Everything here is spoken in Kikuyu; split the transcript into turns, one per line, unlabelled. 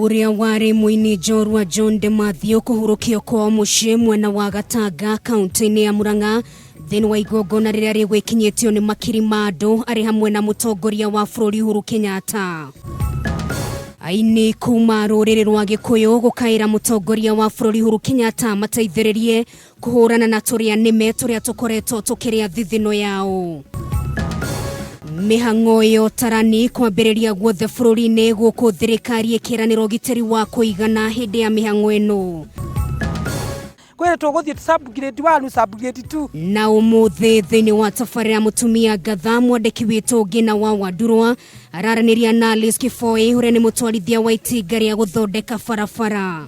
Ũrĩa warĩ mũini njorua John de Mathew kũhurũkio kwao mũciĩ mwena wa Gatanga kaunti-inĩ ya Murang'a thĩinĩ wa igongona rĩrĩa rĩgwĩkinyĩtio nĩ makiri ma andũ arĩ hamwe na mũtongoria wa bũrũri Uhuru Kenyatta. Aini kuma rũrĩrĩ rwa Gĩkũyũ gũkaĩra mũtongoria wa bũrũri Uhuru Kenyatta mateithĩrĩrie kũhũrana na tũrĩa nĩme tũrĩa tũkoretwo tũkĩrĩa thithino yao. Mĩhang'o ya ũtarani kwambĩrĩria guothe bũrũri-inĩ gũkũ thirikari ĩkĩranĩra ũgitĩri wa kũigana hĩndĩ ya mĩhang'o ĩno.
Kwĩrĩ tũgũthiĩ sub grade 1, sub grade 2.
Na ũmũthĩ thĩinĩ wa tabarĩra mũtumia ngatha mwandĩki witũ Ngina wa Wandurwa araranĩria na Alice Kiboi ũrĩa nĩ mũtwarithia wa itinga rĩa gũthondeka barabara.